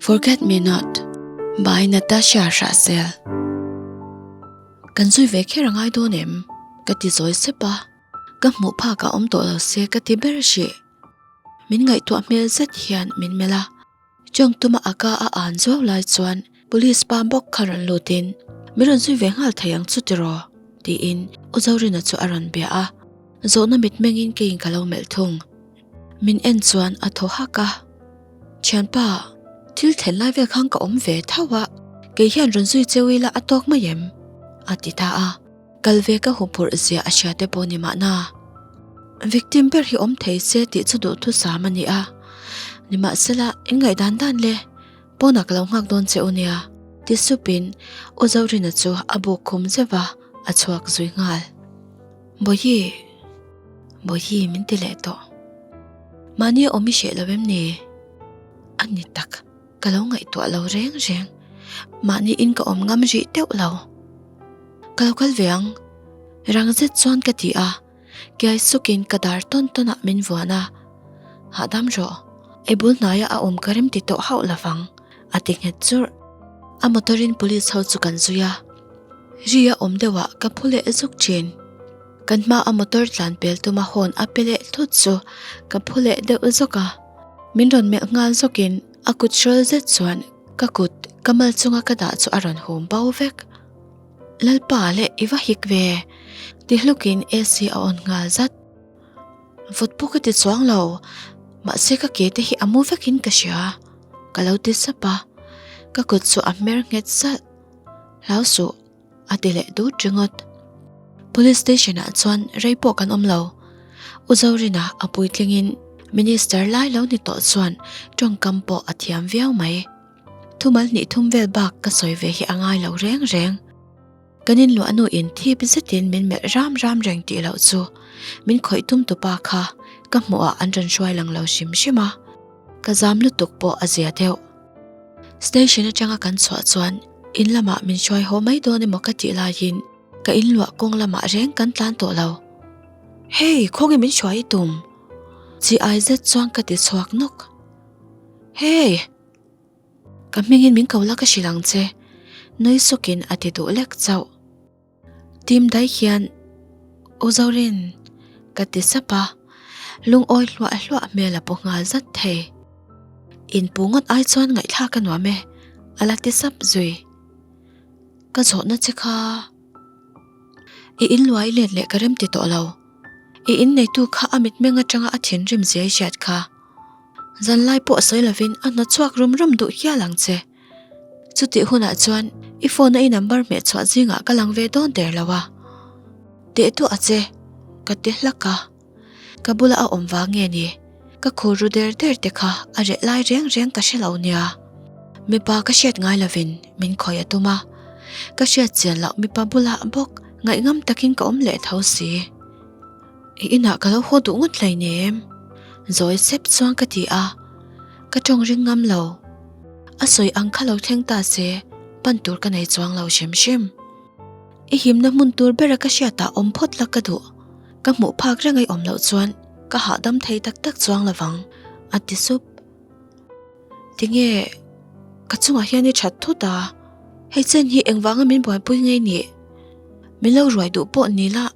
Forget Me Not by Natasha Hrahsel. Kan zui ve kher a ngai dawn em? Ka ti zawi sep a, ka hmuh phak ah awm tawh lo se ka ti ber hrih. Min ngaihtuah hmel zet hian min melh a, Chawng tuma a ka a an zuau lai chuan Police pa bawk kha rawn lutin, Min rawn zui ve nghal thei ang chu tiraw? tiin U Zorina chu a rawn bia a, zawhna mitmengin keiin ka lo melh thung. Min en chuan a thaw hak a, Thianpa, thil thlen lai vel khan ka awm ve tho a, kei hian rawn zui cheu ila a tawk mai em? a ti ta a, kal ve ka huphurh zia a hria te pawh ni mahna. Victim ber hi awm thei se tih chu duhthusam a ni a, nimahsela inngaihdan dan le. Pawnah ka lo nghak dawn che u nia, ti supin U Zorina chu a buk khum zeuh a, a chhuak zui nghal. Bawihi, Bawihi min ti leh tawh. Mahni a awm i hreh lo em ni? A ni tak, ka lo ngaihtuah lo reng reng. Mahni in ka awm ngam rih deuh lo. Ka lo kal ve ang, rang zet chuan ka ti a. Kiai sukin ka dar tawn tawnah min vuan a, Hahdam rawh, i bul hnaia a awm ka rem ti tawh hauh lovang, a ti nghet churh. A motor-in police ho chu kan zui a, ri a awm deuhah ka phu leh zuk thin. Kan hmaa a motor tlan pel tuma horn a pe leh thut chu ka phu leh deuh zawk a, min rawn melh nghal zawkin a kut hrawl zet chuan ka kut ka mal chunga ka dah chu a rawn hum bo vek. Lalpa leh i va hik ve ti hlukin AC a on nghal zat. Vawt pawh ka ti chuang lo, mahse ka ke te hi a mu vekin ka hria, ka lo ti sap a, ka kut chu a hmer nghet salh. Hlau suh, a ti leh dut ringawt. Police station ah chuan rei pawh kan awm lo. U Zorina a puitlingin Minister lai lo ni tawh chuan tawngkam pawh a thiam viau mai. Thumal hnih thum vel bak ka sawi ve hi a ngai lo reng reng. Kan inluah nu in thip zetin min melh ram ram reng tih loh chu min khawih tum tupa kha ka hmuh ah an rawn hruai lang lo hrim hrim a, ka zam lutuk pawh a zia deuh. Station atanga kan chhuah chuan in lamah min hruai haw mai dawn emaw ka tih laiin ka inluah kawng lamah reng kan tlan tawh lo. Hey, khawnge min hruai i tum? Chi ai zet chuan ka ti chhuak nawk. Hey! Ka hmingin min ko la ka hrilh ang che, nui sukin a ti duh lek chauh. Tim dai hian U Zorin ka ti sap a, lungawi hluah hluah hmel a paw nghal zat thei. Inpu ngawt ai chuan ngaihthlak a nuam e, a la ti sap zui. Ka zawhna che kha i inluai let leh ka rem ti tawh lo. I inneitu kha a mitmeng atanga a thinrim zia i hriat kha. Zanlai pawh sawi lovin a hna chhuak rum rum duh hial ang che. Chutih hunah chuan i phone a i number hmeh chhuah zingah ka lang ve dawn der lo a. Teh duah a che, ka ti hlak a. Ka bula a awm vang nge ni? Ka khur ru der der te kha a reh lai reng reng ka hre lo nia. Mipa ka hriat ngai lovin min khawih a tum a. Ka hriat chian loh mipa bulah bawk ngaihngam takin ka awm leh tho si. I inah ka lo haw duh ngawt hleinem. Zawi sep chuan ka ti a, ka tawng ring ngam lo. A sawi ang kha lo thleng ta se, pan tur ka nei chuang lo hrim hrim. I himna hmun tur bera ka hriatah awm phawt la ka duh. Ka hmuh phak reng ai awm loh chuan ka hahdam thei tak tak chuang lovang, a ti sup. Tinge ka chungah hian i that thut a, hei chen hi engvanga min buaipui ngei nih? Min lo ruai duh pawh ni la.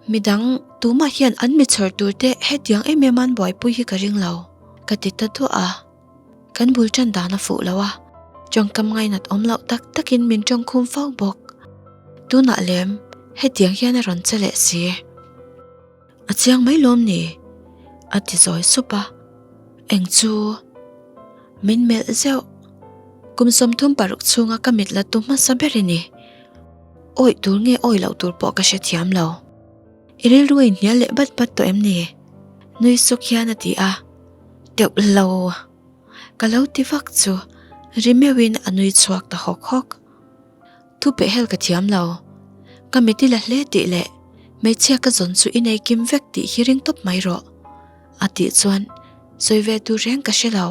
Midang tumah hian an mi chhawr tur te hetiang em em an buaipui hi ka ring lo, ka ti ta duah a. Kan bul tan dan a fuh lo a, tawngkam ngainat awm loh tak takin min tawngkhum fo bawk. Tunah lem hetiang hian a rawn che leh si. A chiang mai lawm ni? a ti zawi sup a. Eng chu? Min melh zeuh. Kum 36 chhunga ka mit la tu hmasa ber i ni. Awih tur nge awih loh tur pawh ka hrethiam lo. I rilru a inhnial leh bat bat tawh em ni? Nui suk hian a ti a. Teuh lo. Ka lo ti vak chu ri meuhin a nui chhuak ta hawk hawk. Thu peh hel ka thiam lo. Ka mit i la hle tih leh hmeichhia ka zawn chu i nei kim vek tih hi ring tawp mai rawh. A tih chuan sawi ve tur reng ka hre lo.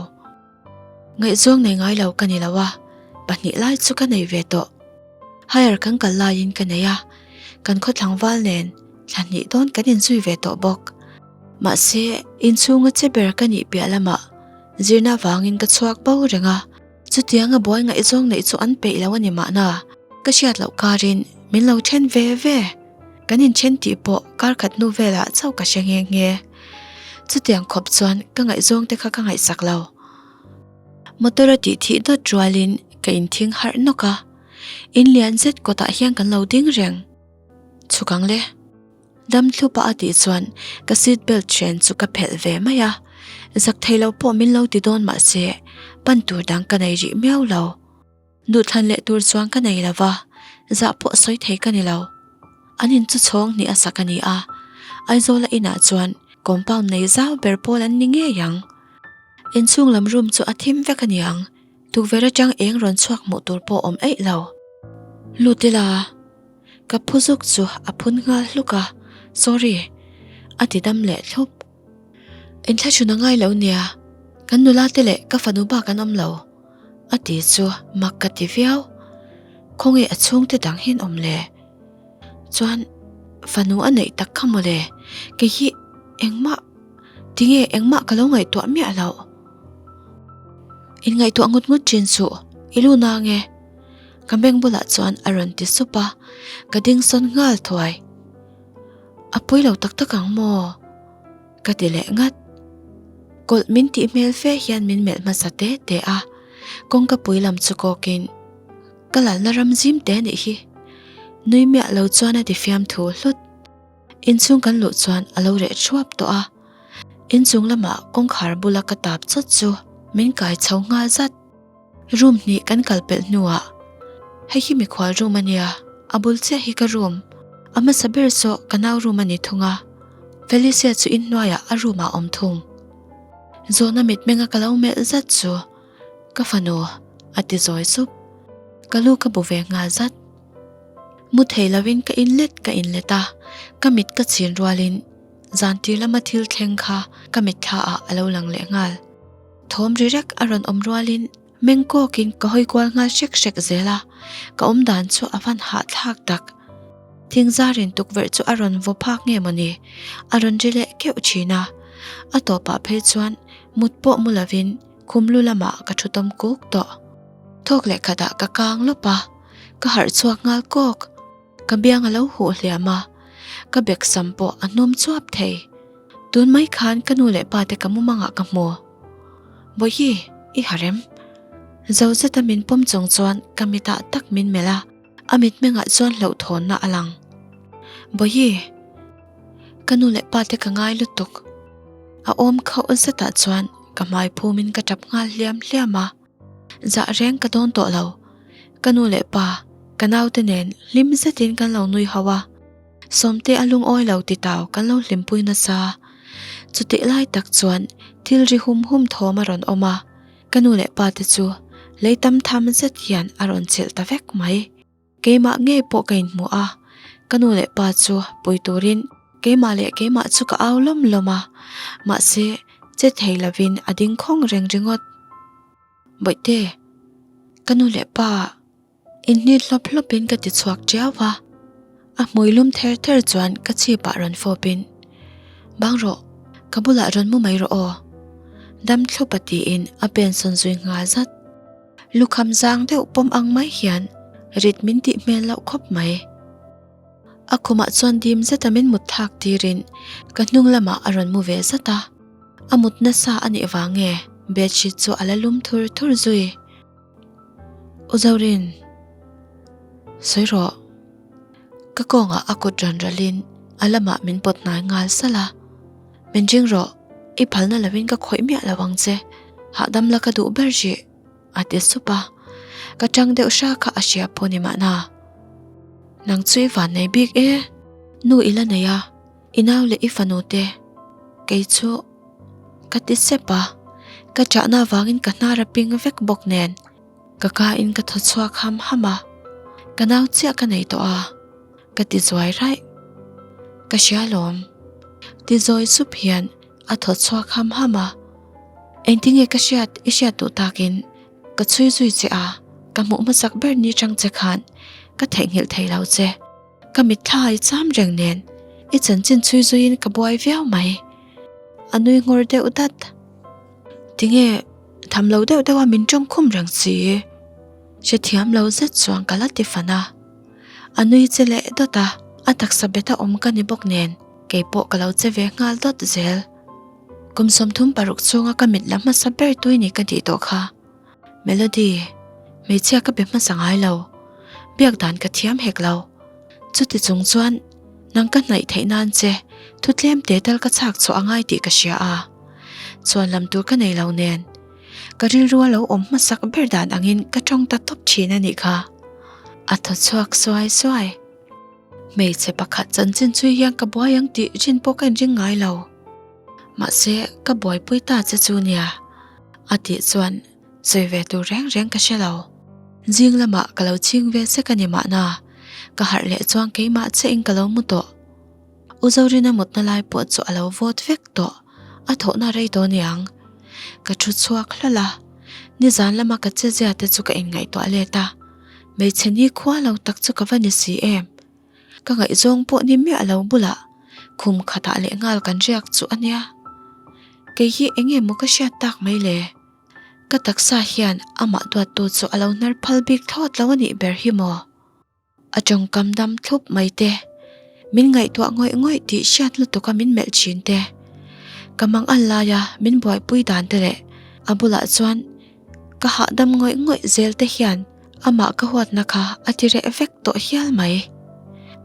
Ngaihzawng nei ngai lo ka ni lo a, pahnih lai chu ka nei ve tawh. Higher kan kal laiin ka nei a, kan khaw tlangval nen thla hnih dawn kan inzui ve tawh bawk. Mahse, inchhunga che ber ka nih piah lamah zirna vangin ka chhuak bo reng a. Chutianga buai ngaihzawng neih chu an peih lo a ni mahna, ka hriat loh karin min lo then ve ve. Kan inthen tih pawh kar khat hnu velah chauh ka hre nghe nghe. Chutiang khawp chuan ka ngaihzawng te kha ka ngaihsak lo. Motor a tih thih dawt rualin ka inthing harh nawk a, in lian zet kawtah hian kan lo ding reng. Chhuk ang le. Dam thlupa a tih chuan ka seat belt hren chu ka phelh ve mai a, zak thei lo pawh min lo ti dawn mah se pan tur dang ka nei rih miau lo. Duhthlan leh tur chuan ka nei lo va, zah pawh sawi thei ka ni lo. An in chu chhawng hnih a sak a ni a, Aizawla inah chuan compound nei zau ber pawl an ni ngei ang. Inchhung lam room chu a thim vek a niang, tukverh atang eng rawn chhuak hmuh tur pawh awm eih lo. Lut ila. Ka phu zuk chu a phun nghal hluk a, Sorry. A ti dam leh thlup. Inthlahrun a ngai lo nia, kan nula te leh ka fanu bak an awm lo. A ti chu mak ka ti viau. Khawnge a chhungte dang hian awm le? Chuan fanu a neih tak kha mawle, kei hi engmah tinge engmah ka lo ngaihtuah miah loh. Inngaihtuah ngut ngut thin suh, i lu na nge? Ka beng bulah chuan a rawn ti sup a, ka ding sawn nghal thuai. A pawi lo tak tak ang maw? Ka ti leh ngat. Kawlh min tih hmel fe hian min melh hmasa te te a, kawngka pui lam chu kawkin, Ka lalna ram zim te nih hi. Nui miah lo chuan a ti fiamthu hlut. Inchhung kan luh chuan a lo reh thuap tawh a, inchung lamah kawngkhar bula ka tap chawt chu min kai chho nghal zat. Room hnih kan kal pelh hnuah, Hei hi mikhual room a nia, a bul chiah hi ka room. A hmasa ber saw ka nau room a ni thung a, Felicia chu inhnuaiah a room ah awm thung. Zawhna mitmenga ka lo melh zat chu ka fanu a ti zawi sup. Ka lu ka bu ve nghal zat. Mu thei lovin ka inlet ka inlet a, ka mit ka chhin rualin zan tir lama thil thleng kha ka mitthla ah a lo lang leh nghal. Thawm ri rek a rawn awm rualin meng kawkin ka hawi kual nghal hrek hrek zel a, ka awm dan chu a van hahthlak tak. Thingzarin tukverh chu a rawn vaw phak nge mawni, a rawn ri leh keuh thin a. A tawpah phei chuan mut pawh mu lovin khum lu lamah ka thu tawm kuk tawh. Thawk leh khatah ka kang lawp a, ka harh chhuak nghal kawk. Ka biang a lo huh hliam a, ka bek sam pawh a hnawm chuap thei. Tun mai khan ka nu leh pa te ka mumangah ka hmu. Bawihi, i ha rem. Zo zeta min pawm chung chuan ka mitah tak min melh a, a mitmengah chuan hlauhthawnna a lang. Bawihi, ka nu leh pa te ka ngai lutuk. A awm khauh zetah chuan ka hmai phumin ka tap nghal hliam hliam a. Zah reng ka dawn tawh lo. Ka nu leh pa, ka naute nen hlim zetin kan lo nui ho a. Sawmte a lungawi lo ti tau kan lo hlimpui nasa. Chutih lai tak chuan thil ri hum hum thawm a rawn awm a, ka nu leh pa te chu lei tam tham zet hian a rawn chilh ta vek mai. Keimah ngei pawh ka inhmu a, ka nu leh pa chu pui turin keimah leh keimah chu ka au lawm lawm a, mahse che thei lovin a ding khawng reng ringawt. Bawihte, ka nu leh pa inhnit hlawp hlawpin ka ti chhuak tiau a, a hmui lum ther ther chuan ka chhipah rawn fawpin, Bang rawh, ka bulah rawn mu mai rawh aw, dam thlup a tiin a pen sawn zui nghal zat. Lukham zang deuh pawm ang mai hian rit min tih hmel loh khawp mai. A khumah chuan dim zeta min mut thlak tirin ka hnung lamah a rawn mu ve zat a. A mut nasa a nih vang nge bedsheet chu a la lum thur thur zui. U Zorin, sawi rawh. Ka kawngah a kut rawn ralhin a lamah min pawt hnai nghal salh a. Min ring rawh, i phalna lovin ka khawih miah lo ang che, hahdam la ka duh ber rih, a ti sup a. Ka tang deuh hra kha a hria pawh ni mahna. Nang chu i van nei bik e, nu i la nei a, i nau leh i fanu te, kei chu ka ti sep a, ka chahna avangin ka hnar a ping vek bawk nen. Ka ka in ka thaw chhuak ham ham a, ka nau chiah ka nei tawh a, ka ti zuai raih. Ka hria lawm. Ti zawi sup hian a thaw chhuak ham ham a, Engtinge ka hriat i hriat duh takin ka chhui zui che a, ka hmuh hmasak ber ni chang che khan ka theihnghilh thei lo che. Ka mitthla i cham reng nen i chanchin chhui zuiin ka buai viau mai. A nui nghawr deuh dat. Tinge? Tham lo deuh deuh a min tawng khum reng si. Hrethiam lo zet chuan ka la ti fan a. A nui che leh dawt a, a taksa bet a awm ka ni bawk nen kei pawh ka lo che ve nghal dawt zel. Kum 36 chhunga ka mit la hmasa ber tui ni ka tih tawh kha. Melody, hmeichhia ka be hmasa ngai lo. Biak dan ka thiam hek lo. Chuti chung chuan nang ka hnaih theih nan che thu tlem te tal ka chhak chhuah a ngai tih ka hria a. Chuan lam tur ka nei lo nen. Ka rilru a lo awm hmasak ber dan angin ka tawng ta tawp thin a nih kha. A thaw chhuak suai suai. Hmeichhe pakhat chanchin chui hian ka buai ang tih rin pawh ka inring ngai lo. Mahse ka buaipui ta che chu nia. A tih chuan sawi ve tur reng reng ka hre lo. Zing lamah ka lo chhing ve sek a ni mahna, ka harh leh chuan keimah chiahin ka lo mu tawh. U Zorina mutna lai pawh chu a lo vawt vek tawh, a thawhna rei tawh niang. Ka thu chhuak hlawlh a, nizan lama ka che zia te chu ka inngaihtuah let a, hmeichhe nikhua lo tak chu ka va ni si em. Ka ngaihzawng pawh ni miah lo bulah khum khatah leh nghal kan riak chu a nia. Kei hi eng nge maw ka hriat tak mai le? Ka taksa hian amah duattu chu a lo hnar phal bik thlawt lo a nih ber hi maw? A tawngkam dam thlup mai te, min ngaihtuah ngawih ngawih tih hriat lutuk a min melh thin te, ka mangan laia min buaipui dan te leh a bulah chuan Ka hahdam ngawih ngawih zel te hian amah ka huatna kha a ti reh vek tawh hial mai.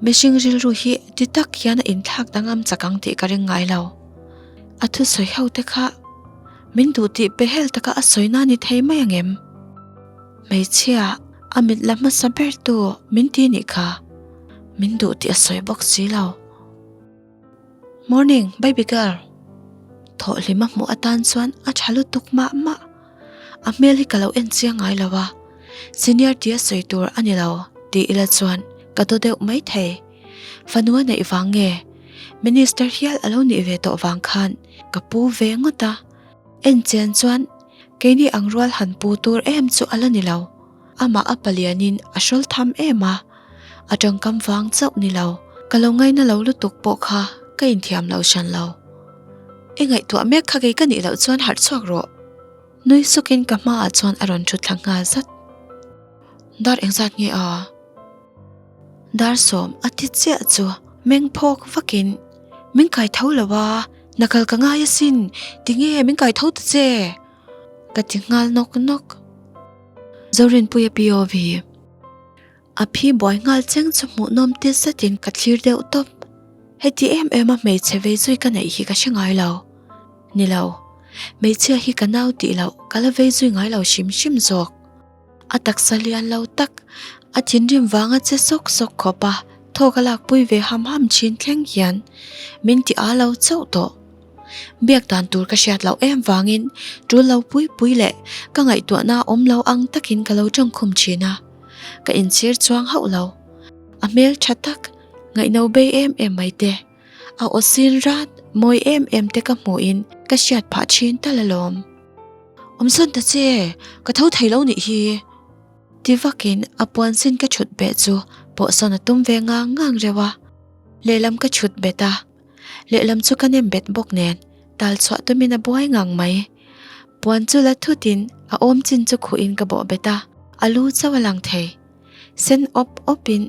Mihring rilru hi ti tak hian a inthlak dangam chak ang tih ka ring ngai lo. A thusawi ho te kha min duh tih pehel taka a sawi na ni thei mai ang em? Hmeichhia a mit la hmasa ber tu min ti nih kha min duh tih a sawi bawk si lo. Morning, baby girl. Thawhhlim a hmuh atan chuan a tha lutuk mah mah. A hmel hi ka lo en chiang ngai lo a, senior tia sawi tur a ni lo tih ila chuan ka daw deuh mai thei. Fanu a neih vang nge Minister hial a lo nih ve tawh vang khan ka pu ve ngawt a. En chian chuan keini ang rual han pu tur em chu a la ni lo. Amah a palianin a hrawl tham em a, a tangkam vang chauh ni lo, ka lo ngaina lo lutuk pawh kha ka inthiam lo hran lo. I ngaihtuah mek kha kei ka nih loh chuan harh chhuak rawh. Nui sukin ka hmaah chuan a rawn thut thla nghal zat. Dar engzat nge a? Dar sawm a ti chiah chu meng phawk vakin, Min kai tho lo a, na kal ka ngai asin, tinge min kai tho ta che? Ka ti nghal nawk nawk. Zorinpuia POV A phi buai nghal cheng chu hmuhnawm ti zetin ka thlir deuh tawp. Heti em em a hmeichhe vei zui ka neih hi ka hre ngai lo. Ni lo, hmeichhia hi ka nau tih loh ka la vei zui ngai lo hrim hrim zawk. A taksa lian lo tak, a thinrim vanga che sawk sawk khawp a thawk a lakpui ve ham ham thin thleng hian min ti a lo chauh tawh. Biak dan tur ka hriat loh em vangin tul lo pui pui leh ka ngaihtuahna awm lo ang takin ka lo tawngkhum thin a, ka inchhir chuang hauh lo. A hmel tha tak, ngaihno bei em em mai te, a aw sin rat mawi em em te ka hmuhin ka hriat phah thin tal alawm. Awmsawn ta che, ka tho thei lo nih hi. Ti vakin a puan sin ka thut beh chu pawhsawn a tum ve ngang ngang reuh a, lehlam ka thut bet a. Lehlam chu ka nem bet bawk nen tal chhuah tumin a buai ngang mai. Puan chu la thutin a awm chin chu khuhin ka bawh bet a, a lu chauh a lang thei. Sen awp awpin,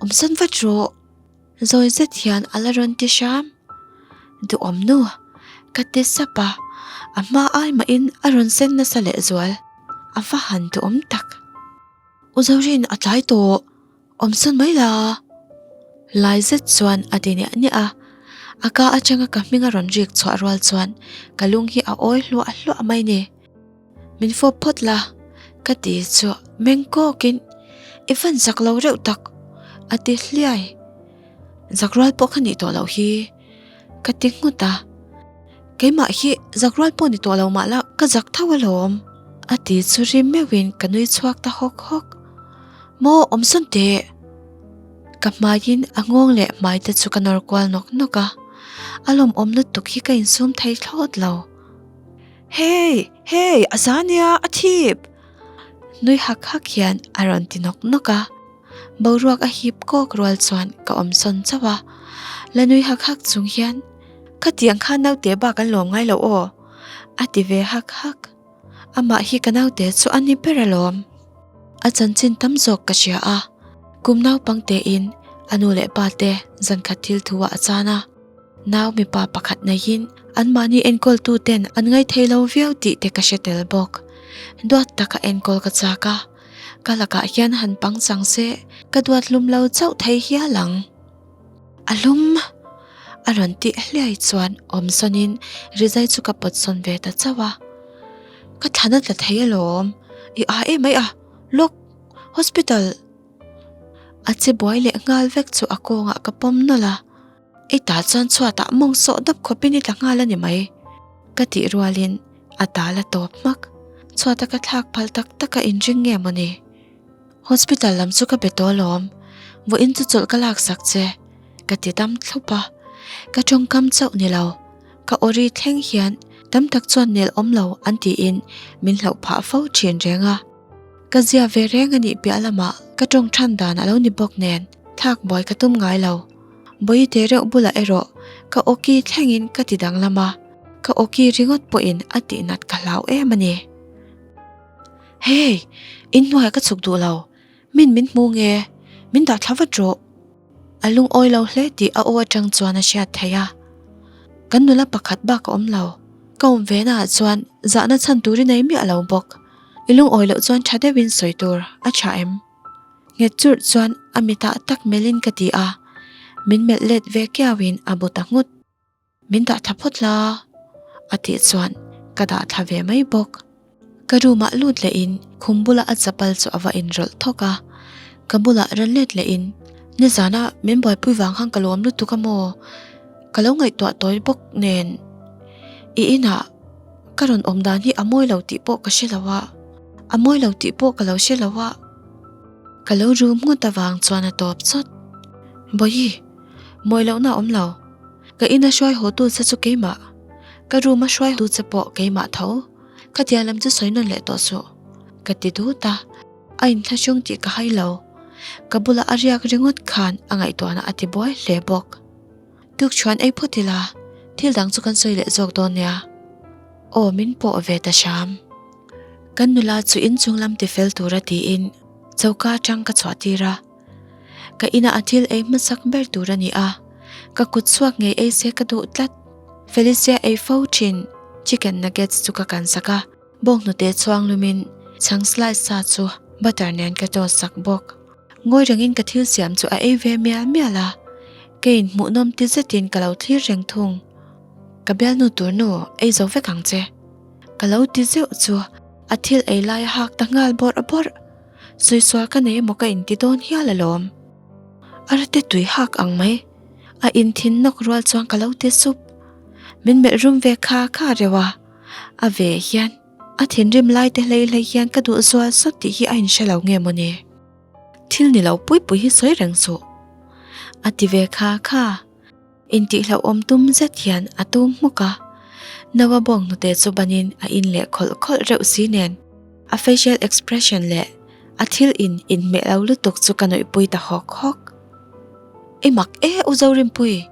Awmsawn vat rawh! Zawi zet hian a la rawn ti hram. Duhawm nu! Ka ti sap a, a hma ai mahin a rawn sen nasa lehzual. A va han duhawm tak! U Zorin a tlai tawh! Awmsawn mai la. Lai zet chuan a ti niah niah a, a ka atanga ka hming a rawn rik chhuah rual chuan ka lung hi a awi hluah hluah mai ni. Min fawp phawt la, ka ti chu meng kawkin i fan zak lo reuh tak a ti hliai. Zak rual pawh ka nih tawh loh hi ka ti nghut a. Keimah hi zak rual pawh ni tawh lo mah la ka zak tho alawm a ti chu ri meuhin ka nui chhuak ta hawk hawk. Maw awmsawn teh! Ka hmaiin a nghawng leh hmai te chu ka nawr kual nawk nawk a, a lawmawm lutuk hi ka insum thei thlawt lo. Hey! Hey! A za nia, a thip! Nui hak hak hian a rawn ti nawk nawk a, boruak a hip kawk rual chuan ka awmsawn chauh a, la nui hak hak chung hian, Khatiang khan naute bak an lawm ngai lo aw! A ti ve hak hak. Amah hi ka naute chu a ni ber alawm. A chanchin tam zawk ka hria a, kum naupang tein a nu leh pa te zankhat thil thu ah a chan a. Nau mipa pakhat neihin anmahni enkawltu ten an ngaithei lo viau tih te ka hre tel bawk. Duat taka enkawl ka chak a, ka lakah hian han pangchang se ka duat hlum lo chauh thei hial ang. A hlum! A rawn tih hliai chuan awm sawnin rizai chu ka pawt sawn ve ta chauh a. Ka thlan a tla thei alawm, i a em mai a, lawk, hospital! A che buai leh nghal vek chu a kawngah ka pawm nawlh a, I ta chuan chhuatah mawng sawh dap khawpin i tla nghal a ni mai, ka tih rualin a tal a tawp hmak. Chhuata ka thlak phal tak tak a inring nge mawni? Hospital lam chu ka be tawh alawm, vawiin chu chawlh ka laksak che, ka ti dam thlup a. Ka tawngkam chauh ni lo, ka awri thleng hian tam tak chuan nel awm lo an tiin min hlauh phah fo thin reng a. Ka zia ve reng a nih piah lamah ka tawng than dan a lo ni bawk nen thlak buai ka tum ngai lo. Bawihte reuh bulah erawh ka awki thlengin ka ti danglam a, ka awki ringawt pawhin a tihnat ka hlau em a ni. Hey! Inhnuaiah ka chhuk duh lo. Min min hmu nge? Min dah thla vat rawh. A lungawi lo hle tih a aw atang chuan a hriat theih a. Kan nula pakhat bak a awm lo. Ka awm ve naah chuan zahna chhan tur i nei miah lo bawk. I lungawi loh chuan tha deuhin sawi tur a tha em? Nghet churh chuan a mitah tak melhin ka ti a. Min melh let ve kiauin a bu ta nghut. Min dah thla phawt la a tih chuan ka dah thla ve mai bawk. Ka room ah lut leh in khum bula a chapal chu a va inrawlh thawk a, ka bulah rawn let leh in nizan a min buaipui vang khan ka lawm lutuk a maw? Ka lo ngaihtuah tawi bawk nen i inah ka rawn awm dan hi a mawi lo tih pawh ka hre lo a, a mawi lo tih pawh ka lo hre lo a. Ka lo rum ngawt avang chuan a tawp chawt. Bawihi, mawi lohna a awm lo. Ka ina hruai haw tu che chu keimah, ka room a hruai tu che pawh keimah tho, khatiang lam chu sawi nawn leh tawh suh, ka ti dut a, a inthlahrung tih ka hai lo, ka bulah a riak ringawt khan a ngaihtuahna a ti buai hle bawk. Tukchhuan ei phawt ila, thil dang chu kan sawi leh zawk dawn nia. Aw min pawh ve ta hram. Kan nula chu inchung lam tifel tura tiin choka atang ka chhuah tir a. Ka inah a thil ei hmasak ber tur a ni a, ka kut chhuak ngei ei se ka duh tlat. Felicia ei fo thin chicken nuggets chu ka kansak a, bawnghnute chhuang lumin chhang slice sa chu butter nen ka toast sak bawk. Ngawi rengin ka thil siam chu a ei ve mial mial a, keiin hmuhnawm ti zetin ka lo thlir reng thung. Ka bialnu tur nu ei zo vek ang che. Ka lo ti zeuh chu a thil ei lai a hak ta nghal bawrh bawrh. Sawi sual ka nei emaw ka inti dawn hial alawm. A rate tui hak ang mai. A inthin nawk rual chuan ka lo ti sup. Min melh rum ve kha kha reuh a. A ve hian a thinrim lai te hlei hlei hian ka duh zual sawt tih hi a inhre lo nge mawni. Thil ni lo pui pui hi sawi reng suh. A ti ve kha kha. Intihhlauhawm tum zet hian a tum hmuk a, Noah bawng hnute chu banin a in leh khawlh khawlh reuh si nen a facial expression leh a thil in inhmeh lo lutuk chu ka nuihpui ta hawk hawk. I mak e u Zorinpui!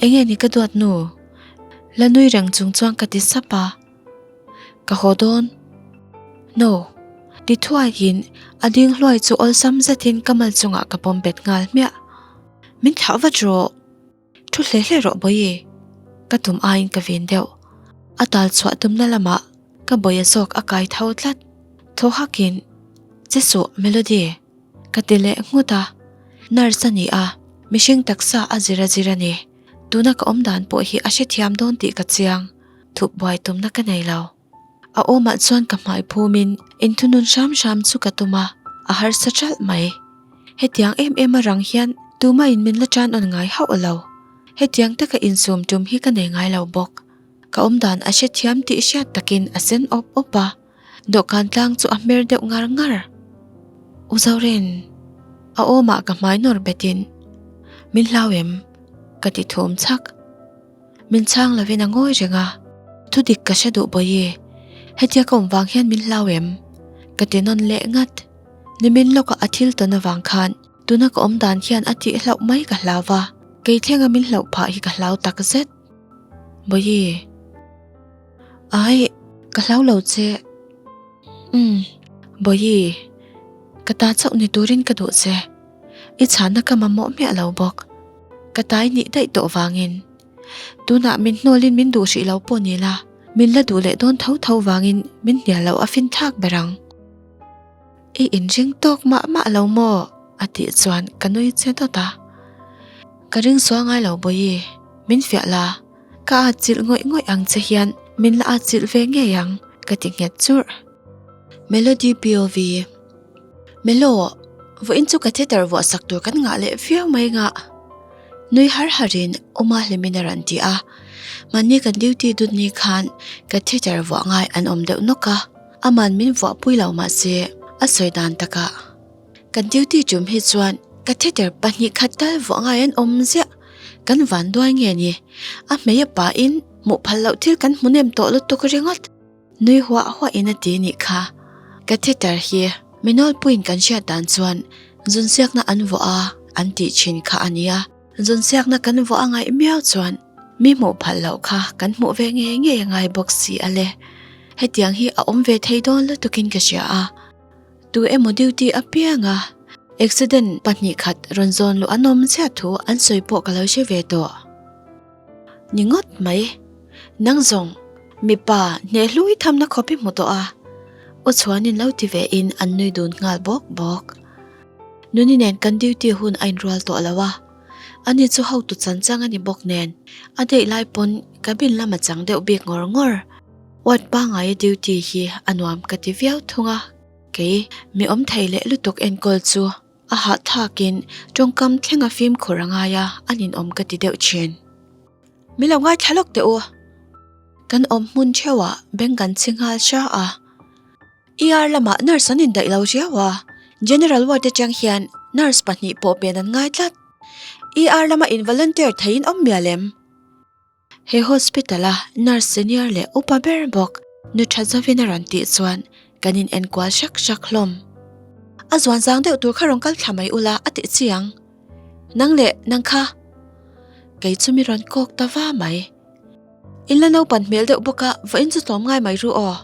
Enge ni ka duat nu? La nui reng chung chuan ka ti sap a. Ka haw dawn. No. Ti thuaiin a ding hluai chu awlsam zetin ka mal chungah ka pawm bet nghal hmiah. Min thlah vat rawh. Thu hle hle rawh Bawihi. Ka tum aiin ka vin deuh. A tal chhuah tumna lamah ka bawia zawk a kai tho tlat. Thaw hakin, Che suh Melody. Ka ti leh nghut a. Nurse a ni a, mihring taksa a zir a zir a ni. Tuna ka awm dan pawh hi a hrethiam dawn tih ka chiang. Thup buai tumna ka nei lo. A awmah chuan ka hmai phumin inthunun hram hram chu ka tum a, a harsa ṭalh mai. Hetiang em em a rang hian tumahin min la ṭan awn ngai hauh lo. Hetiang taka insum tum hi ka nei ngai lo bawk. Ka awmdan a hrethiam tih hriat takin a sen awp awp a, dawhkan tlang chu a hmer deuh ngar ngar. U Zorin, a awmah ka hmai nawr betin, Min hlau em? ka ti thum chhak. Min chhang lovin a ngawi reng a, Thu dik ka hre duh Bawihi, hetia ka awm vang hian min hlau em? Ka ti nawn leh ngat. Nimin lawka a thil tawn avang khan tuna ka awm dan hian a tih hlauh mai ka hlau va, kei thlenga min hlauh phah hi ka hlau tak zet. Bawihi. Ai! Ka hlau lo che. Umm, Bawihi, ka ta chauh ni turin ka duh che. I chhanna ka mamawh miah lo bawk. Ka tai nih daih tawh vangin. Tunah min hnawlin min duh hrih lo pawh ni la, min la duh leh dawn tho tho vangin min hnial loh a fin thlak ber ang. I inring tawk mah mah lo maw? a tih chuan ka nui che dawt a. Ka ring sual ngai lo Bawihi, min fiah la, ka atchilh ngawih ngawih ang che hian min la atchilh ve ngei ang ka ti nghet churh. Melody POV Melo, vawiin chu catheter vuah sak tur kan ngah leh viau mai ngah. Nui har harin Uma hlimin a rawn ti a, mahni kan duty dut ni khan catheter vuah ngai an awm deuh nawk a, aman min vuah pui lo mahse a sawi dan takah kan duty tum hi chuan catheter pahnih khat tal vuah ngai an awm ziah, kan van duai nge ni, a hmei a pahin hmuh phal loh thil kan hmu nem tawh lutuk ringawt. Nui huah huah in a ti nih kha. Catheter hi mi nawlpuiin kan hriat dan chuan zunsiakna an vuah a an tih thin kha a nia. Zunsiakna kan vuah a ngaih miau chuan mi hmuh phalh loh kha kan hmuh ve ngei ngei a ngai bawk si a le. Hetiang hi a awm ve thei dawn lutukin ka hria a. Tu emaw duty apianga accident 2 khat rawn zawn luh an awm chiah thu an sawi pawh ka lo hre ve tawh. Ni ngawt mai. Nang zawng, mipa hneh hlui thamna khawp i hmu tawh a. Aw chuanin lo ti ve in an nui dun nghal bawk bawk. Nuni nen kan duty hun a inrual tawh lo a. Ani chu hotu chan chang a ni bawk nen, a daih lai pawn cabin lam a chang deuh bik ngawr ngawr. Ward pangngaia duty hi a nuam ka ti viau thung a. Kei, mi awm thei leh lutuk enkawl chu A hahthakin tawngkam thleng a fimkhur a ngai a, a ninawm ka ti deuh thin. Min lo ngaithla lawk teh u. Kan awm hmun theuhah beng kan chhi nghal hra a. ER lamah nurse an indaih lo riau a, General ward atang hian nurse pahnih pawh pen an ngai tlat. ER lama in volunteer theiin awm mial em? He hospital a nurse senior leh upa ber bawk nu tha zavin a rawn tih chuan kan in enkual hrak hrak hlawm. A zuan zang deuh tur kha rawn kal thla mai ula a tih chi ang. Nang leh nang kha. Kei chu mi rawn kawk ta va mai. In la naupan hmel deuh bawk a vawiin chu tlawm ngai mai ru aw.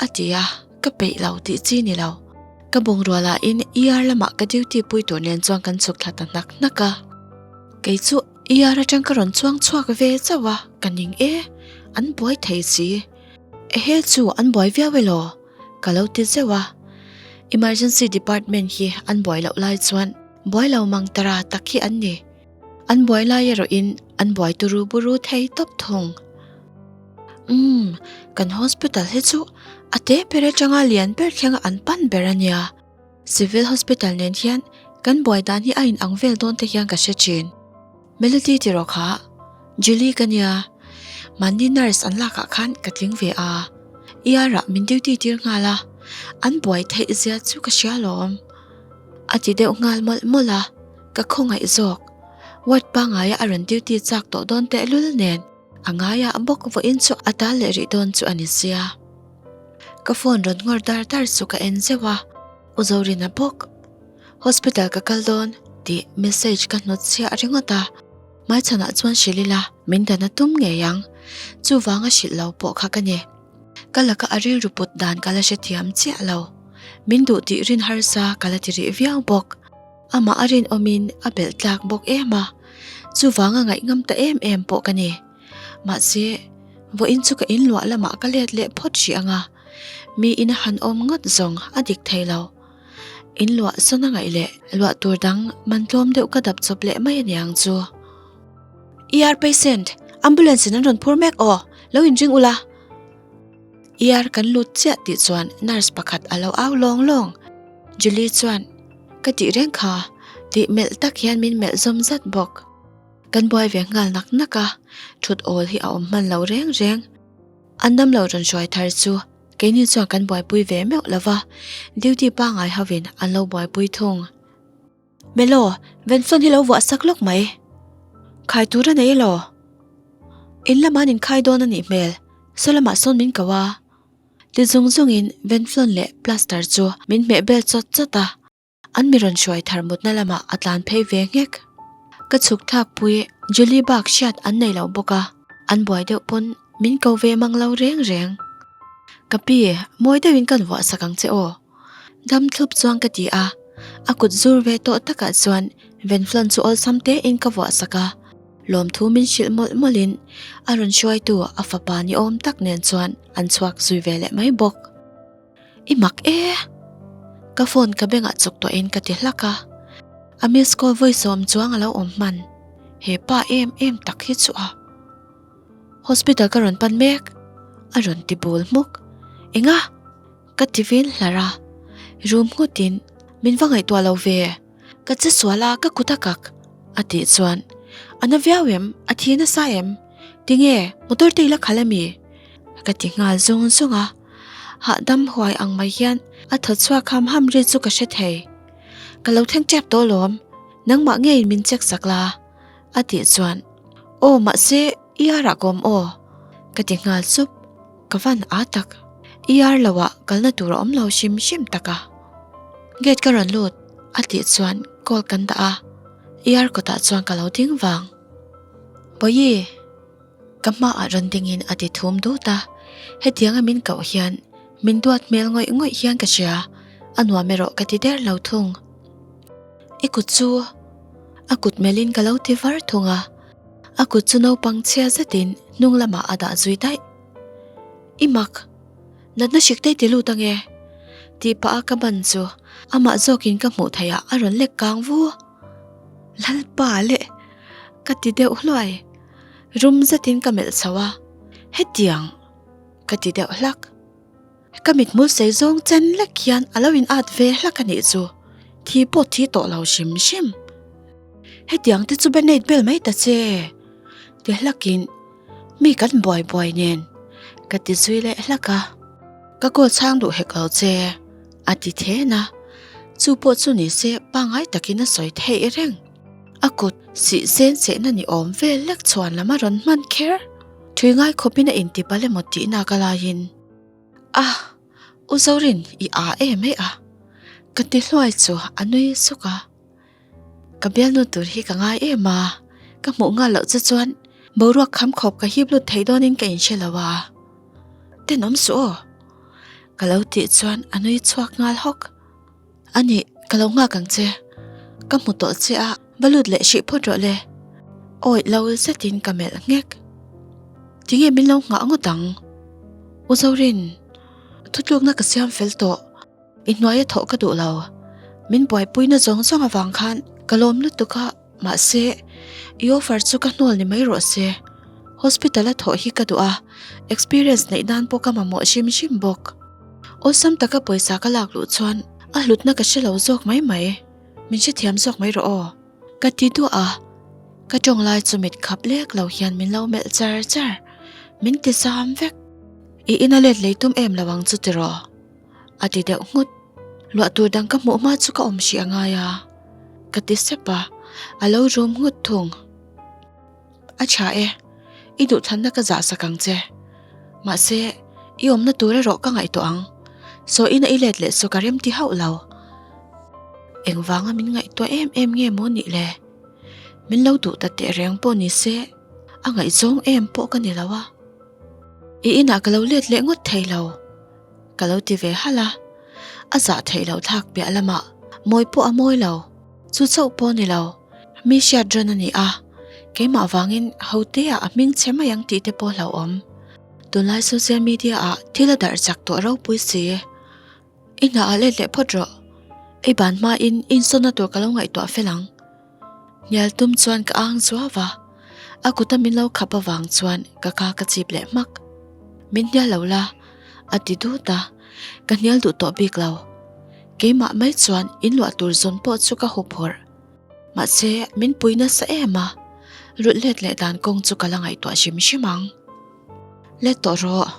A ti a, ka peih lo tih chi ni lo. Ka bungrua lah in ER lamah ka duty pui tur nen chuan kan chhuk thla ta hnak hnak a. Kei chu ER atang ka rawn chuang chhuak ve chauh a, ka ning e, an buai thei si. Ehe chu an buai viau elaw? Ka lo ti zeuh a. Emergency department hi an buai loh lai chuan buai lo mang tara tak hi an ni. An buai lai erawhin an buai turu buru thei tawp thung. Umm, kan hospital hi chu a te ber atanga lian ber thlenga an pan ber a nia. Civil Hospital nen hian kan buai dan hi a in ang vel dawn te hian ka hre thin. Melody tiraw kha? Julie ka nia. Mahni nurse an lakah khan ka tling ve a. ER ah min duty tir nghal a. An buai theih zia chu ka hria alawm. A ti deuh nghal mawlh mawlh a, ka khawngaih zawk. Ward pangaia a rawn duty chak tawh dawn tehlul nen a ngaia bawk vawiin chu a tal leh rih dawn chu a ni sia. Ka phone rawn ngawr dar dar chu ka en zeuh a, U Zorina bawk. Hospital ka kal dawn tih message ka hnawt chhiah ringawt a, hmaichhanah chuan hrilh ila min dan a tum ngei ang, chuvanga hrilh lo pawh kha ka ni. Ka laka a rilru put dan ka la hrethiam chiah lo, min duh tih rin harsa ka la ti rih viau bawk. Amah a rinawmin a belh tlak bawk em a, chuvanga ngaihngam ta em em pawh ka ni. Mahse, vawiin chu ka inluah lamah ka let leh phawt hrih ang a, mi ina han awm ngawt zawng a dik thei lo. Inluah sawn a ngaih leh luah tur dang man tlawm deuh ka dap chawp leh mai a niang chu. ER patient, ambulance in an rawn phur mek aw, lo inring ula. ER kan lut chiah tih chuan nurse pakhat a lo au lawng lawng. Julie chuan, Ka tih reng kha, tih melh tak hian min melh zawm zat bawk. Kan buai ve nghal nak nak a, thut awl hi a awm hman lo reng reng. An dam lo rawn hruai thar chu keini chuan kan buaipui ve meuh lo va, duty pangngai hovin an lo buaipui thung. Melo, Venflon hi lo vuah sak lawk mai. Khai tur a nei elaw? In lamah an inkhai dawn a nih hmel, saw lamah sawn min ko a. Ti zung zungin Venflon leh plaster chu min hmeh bel chawt chawt a. An mi rawn hruai thar mutna lamah a tlan phei ve nghek. Ka chhuk thlak pui Julie bak hriat an nei lo bawk a, an buai deuh pawn min ko ve mang lo reng reng. Ka pi, mawi deuhin kan vuah sak ang che aw. Dam thlup chuan ka ti a, a kut zur ve tawh takah chuan Venflon chu awlsam tein ka vuah sak a. Lawmthu min hrilh mawlh mawlhin a rawn hruaitu a fapa ni awm tak nen chuan an chhuak zui ve leh mai bawk. I mak e! Ka phone ka bengah chuk tawhin ka ti hlak a, a miss call vawi sawm chuang a lo awm hman. He pa em em tak hi chu a. Hospital ka rawn pan mek, a rawn ti bul hmuk. Enga? Ka ti vin hlar a, rum nghutin min va ngaihtuah lo ve, ka che sual a ka kut a kak a tih chuan a na viau em, a thi nasa em, tinge motor te i la khalh ami? Ka ti nghal zung zung a, hahdam huai ang mai hian a thaw chhuak ham ham ri chu ka hre thei. Ka lo thleng tep tawh alawm, nangmah ngeiin min check sak la a tih chuan aw mahse i arah ka awm aw ka ti nghal sup. Ka van a tak. ER lo ah kalna tur a awm lo hrim hrim tak a. Gate ka rawn lut a tih chuan call kan dah a, ER kawtah chuan ka lo ding vang. Bawihi! Ka hmaah rawn dingin a ti thum dut a, hetianga min koh hian min duat hmel ngawih ngawih hian ka hria, a nuam erawh ka ti der lo thung. I kut chu a kut melhin ka lo ti var thung a. A kut chu naupang chhia zetin hnung lamah a dah zui daih. I mak! Natna hrik te ti lut ange? Tih pah a ka ban chu amah zawkin ka hmuh theih ah a rawn lek kang vu. Lalpa leh! Ka ti deuh hluai. Rum zetin ka melh chho a, Hetiang! Ka ti deuh hlak. Ka mithmul sei zawng chen lek hian a lo in at ve hlak a nih chu, thi pawh thi tawh lo hrim hrim. Hetiang te chu banade bel mai ta che, ti hlakin mi kan buai buai nen ka ti zui leh hlak a. Ka call chhang duh hek lo che, a ti then a, chu pawh chu ni se pangngai takin a sawi theih reng. A kut sih sen sehna ni awm vel lek chhuan lam a rawn hman kher. Thui ngai khawpin a intipal emaw tihna ka laiin, A! U Zorin i a em e a? Ka ti hluai chu a nui suk a. Ka bialnu tur hi ka ngai em a, ka hmuh nghal loh che chuan boruak kham khawp ka hip lut thei dawnin ka inhre lo a. Tenawm suh aw! Ka lo tih chuan a nui chhuak nghal hawk. A nih, ka lo nghak ang che. Ka hmu tawh che a, va lut leh hrih phawt rawh le. Awi lo zetin ka melh nghek. Tinge min lo nghah ngawt ang? U Zorin, thutlukna ka siam fel tawh. I hnuaia thawh ka duh lo. Min buaipuina zawng zawng avang khan ka lawm lutuk a, mahse, i offer chu ka hnawl ni mai rawh se. Hospital a thawh hi ka duh a, experience neih nan pawh ka mamawh hrim hrim bawk. Awlsam taka pawisa ka lak luh chuan a hlutna ka hre lo zawk mai mai. Min hrethiam zawk mai rawh aw. Ka ti duah a, ka tawng lai chu mit khap lek lo hian min lo melh char char. Min ti zam vek. I ina let lei tum em lo ang chu tiraw? A ti deuh nghut. Luah tur dang ka hmuh hma chu ka awm hrih a ngai a. Ka ti sep a, a lo rum nghut thung. A tha e, i duhthlanna ka zah sak ang che. Mahse, i awmna tur erawh ka ngaihtuah ang. Saw ina i let leh chu ka remti hauh lo. Engvanga min ngaihtuah em em nge maw nih le? Min lo duh ta teh reng pawh ni se, a ngaihzawng em pawh ka ni lo a. I inah ka lo let leh ngawt thei lo. Ka lo ti ve halh a. A zah theih loh thlak piah lamah mawi pawh a mawi lo. Chu chauh pawh ni lo, mi hriat ran a ni a, keimah vangin hote-ah a hming chhe mai ang tih te pawh hlauhawm. Tunlai social media-ah thil a darh chak tawh ropui si. I hna ah let leh phawt rawh. I ban hmain insawnna tur ka lo ngaihtuah fel ang. Hnial tum chuan ka ang zuau a, a kuta min lo khap avang chuan ka ka ka chip leh hmak. Min hnial lo la, a ti dut a, ka hnial duh tawh bik lo. Keimah mai chuan in luah tur zawn pawh chu ka huphurh. Mahse, min pui nasa em a, rulh let leh dan kawng chu ka la ngaihtuah hrim hrim ang. Let tawh rawh.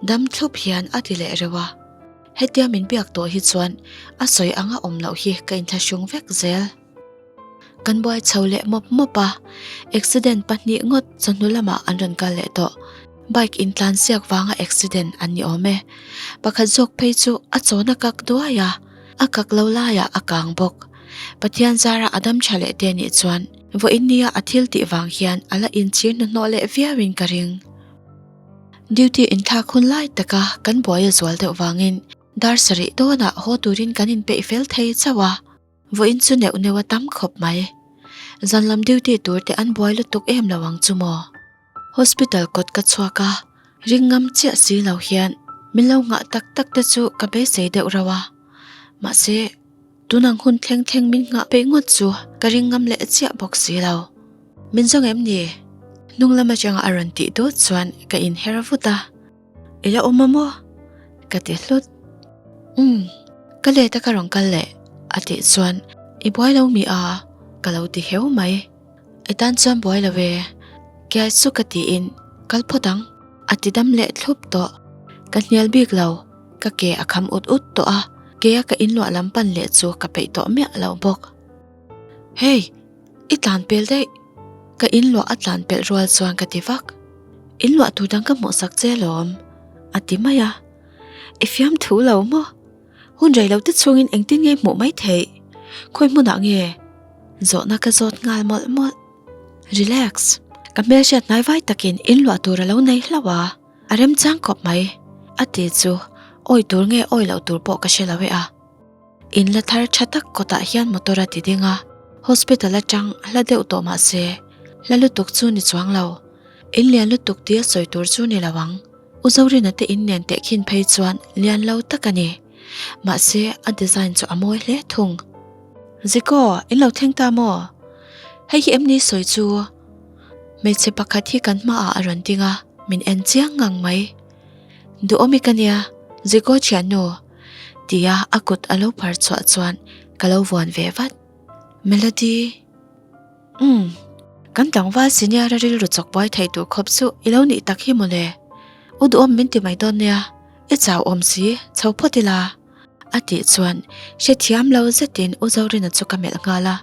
Dam thlup hian a ti leh reuh a. Hetia min biak tawh hi chuan a sawi anga awm loh hi ka inthlahrung vek zel. Kan buai chho leh mawp mawp a, accident pahnih ngawt chawhnu lamah an rawn kal leh tawh. Bike intlan siak vanga accident an ni awm e. Pakhat zawk phei chu a chawn a kak duai a, a kak lo laiah a kang bawk. Pathian zara a dam tha leh te nih chuan vawiin nia a thil tih vang hian a la inchhir hnuhnawh leh viauin ka ring. Duty inthlak hun lai taka kan buai a zual deuh vangin dar sarih dawnah haw turin kan inpeih fel thei chauh a, vawiin chu neuh neuh a tam khawp mai. Zan lam duty tur te an buai lutuk em lo ang chu maw? Hospital kawt ka chhuak a, ring ngam chiah si lo hian min lo nghah tak tak te chu ka beisei deuh rauh a, mahse tun ang hun thleng thleng min nghah peih ngawt chu ka ring ngam leh chiah bawk si lo. Min zawng em ni? Hnung lam atanga a rawn tih dut chuan ka inher vut a, I la awm a maw? Ka ti hlut. Umm, ka let a ka rawn kal leh a tih chuan I buai lo mi a? Ka lo ti heu mai. I tan chuan buai lo e, kiai chu ka tiin kal phawt ang a ti dam leh thlup tawh. Ka hnial bik lo, ka ke a kham ut ut tawh a, kea ka inluah lam pan leh chu ka peih tawh miah lo bawk. Hey! I tlan pel daih! Ka inluah a tlan pelh rual chuan ka ti vak. Inluah tur dang ka hmuh sak che alawm a ti mai a. I fiam thu lo maw? Hun rei lo te chhungin engtin nge hmuh mai theih? Khawi hmunah nge? Zawhna ka zawt nghal mawlh mawlh. Relax. Ka hmelhriat hnai vai takin inluah tur a lo nei hlauh a, a remchang khawp mai. A ti chu awi tur nge awi loh tur pawh ka hre lo e a. In la thar tha tak kawtah hian motor a ti ding a, hospital atang hla deuh tawh mah se hla lutuk chu ni chuang lo. In lian lutuk tia sawi tur chu ni lo ang. U Zorina te in nen teh khin phei chuan lian lo tak a ni. Mahse, a design chu a mawi hle thung. Ziko, in lo thleng ta maw? Hei hi em ni sawi chu? Hmeichhe pakhat hi kan hmaah a rawn ding a, min en chiang ngang mai. Duhawmi ka nia, Ziko thiannu. Tia a kut a lo phar chhuah chuan ka lo vuan ve vat. Melody. Umm, kan tlangval senior a rilru chawk buai thei tur khawp chu i lo nih tak hi mawle. U duhawm min ti mai dawn nia, i chau awm si, chho phawt ila. A tih chuan hrethiam lo zetin U Zorina chu ka melh nghal a.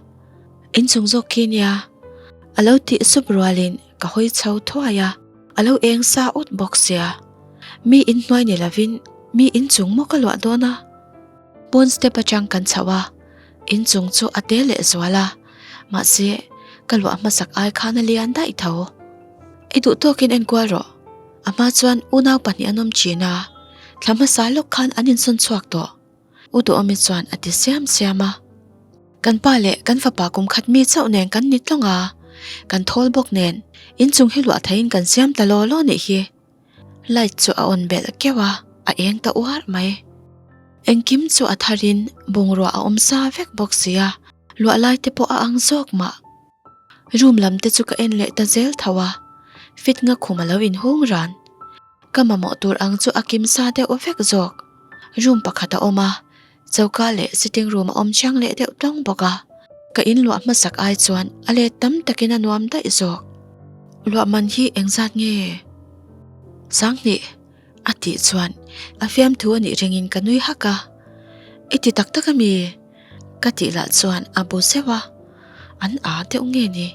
Inchung zawk khi nia. A lo tih sup rualin ka hawi chho thuai a, a lo eng sa ut bawk sia. Mi inhnuai ni lovin mi inchung maw ka luah dawn a. Pawn step atang kan chhoh a, inchung chu a te leh zual a, mahse ka luah hmasak ai khan a lian daih tho. I duh tawkin enkual rawh, a hma chuan unau pahnih an awm thin a, thla hmasa lawk khan an insawn chhuak tawh, U Duhawmi chuan a ti siam siam a. Kan pa leh kan fapa kum khat mi chauh nen kan ni tlawng a, kan thawl bawk nen inchung hi luah theiin kan siam ta law law nih hi. Light chu a on belh keuh a, a eng ta uar mai. Engkim chu a tharin bungrua a awm sa vek bawk si a, luah lai te pawh a ang zawk mah. Room lam te chu ka en leh ta zel tho a, fit nga khum a lo inhung ran. Ka mamawh tur ang chu a kim sa deuh vek zawk. Room pakhat a awm a, choka leh sitting room a awm chiang leh deuh tlawng bawk a. Ka inluah hmasak ai chuan a let tam takin a nuam daih zawk. Luah man hi engzat nge? Sanghnih a tih chuan a fiamthu a nih ringin ka nui hak a. I ti tak tak ami? Ka tih lah chuan a bu zeuh a, an â deuh nge ni?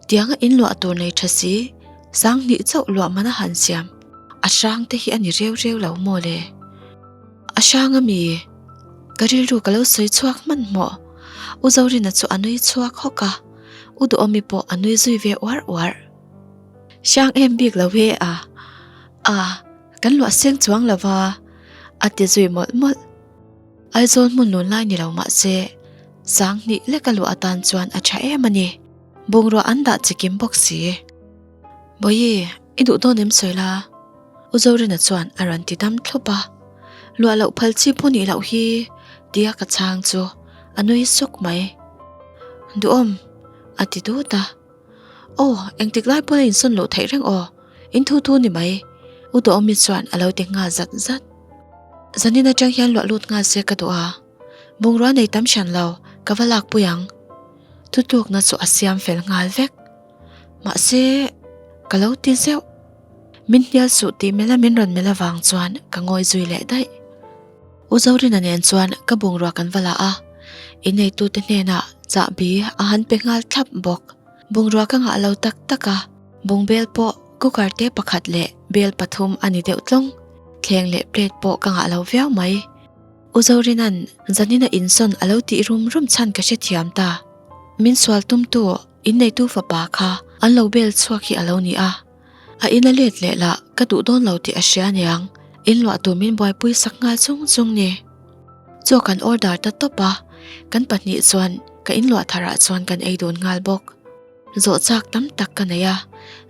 Tianga inluah tur nei tha si, Sanghnih chauh luah man a han siam, a hrang te hi a ni reu reu lo maw le? A hrang ami? Ka rilru ka lo sawi chhuak hmanhmawh. U Zorina chu a nui chhuak hawk a, U Duhawmi pawh a nui zui ve uar uar. Hrang em bik lo e a, a, kan luah seng chuang lo va, a ti zui mawlh mawlh. Aizawl hmun lun lai ni lo mah se, Sanghnih leka luah atan chuan a tha em a ni. Bungrua an dah chikim bawk si. Bawihi, i duh dawn em sawi la? U Zorina chuan a rawn ti dam thlup a. Luah loh phal chi pawh nih loh hi tia ka chhang chu a nui suk mai. Duhawm, a ti dut a. Aw, engtik lai pawn a insawn loh theih reng aw, in thu thu ni mai, U Duhawmi chuan a lo ti nghal zat zat. Zanin atang hian luah lut nghal se ka duh a, bungrua nei tam hran lo, ka va lak pui ang. Thutlukna chu a siam fel nghal vek. Mahse, ka lo ti zeuh. Min hnial suh tih mela min rawn melh avang chuan ka ngawi zui leh daih. U Zorina nen chuan ka bungrua kan va la a, inneitute hnenah chahbi a han pe nghal thlap bawk. Bungrua ka ngah lo tak tak a, bungbel pawh cooker te pakhat leh bel pathum a ni deuh tlawng. Thleng leh plate pawh ka ngah lo viau mai. U Zorina'n zanina insawn a lo tih rum rum chhan ka hrethiam ta. Min sual tumtu inneitu fapa kha an lo bel chhuak hi a lo ni a. A ina let leh lah ka duh dawn lo tih a hria aniang, in luah tur min buaipui sak nghal chung chung ni. Chaw kan order ta tawp a, kan pahnih chuan ka in luah tharah chuan kan ei dun nghal bawk. Zawh chak tam tak ka nei a,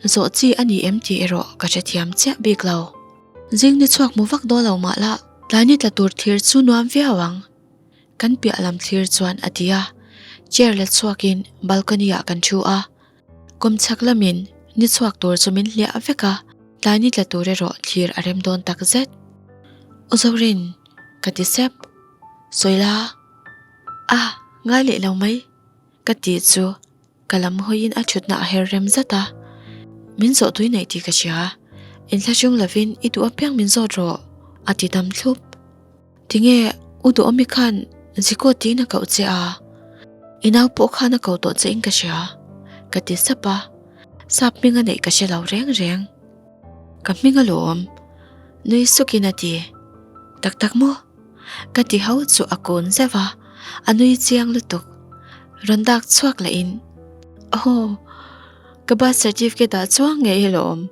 zawh chi a ni em tih erawh ka hrethiam chiah bik lo. Zing ni chhuak hmu vak dawn lo mah la, tlai ni tla tur thlir chu nuam viau ang. Kan piah lam thlir chuan a ti a, chair la chhuakin balcony ah kan thu a. Kum chhak lamin ni chhuak tur chu min hliah vek a, tlai ni tla tur erawh thlir a rem dawn tak zet. U Zorin, ka ti sep. Sawi la. A, ngai leh lo mai, ka tih chu ka lam hawiin a thutna a her rem zat a. Min zawh tui neih tih ka hria, inthlahrung lovin i duh apiang min zawt rawh, a ti dam thlup. Tinge U Duhawmi khan Ziko tiin a koh che a, i nau pawh khan a ko tawh che in ka hria, ka ti sap a, sap hming a neih ka hre lo reng reng. Ka hming a lawm, nui sukin a ti. Tak tak maw? Ka ti ho chu a kun zeuh a, a nui chiang lutuk. Rawn dak chhuak leh in, Aw, ka birth certificate ah chuang ngei hi lawm.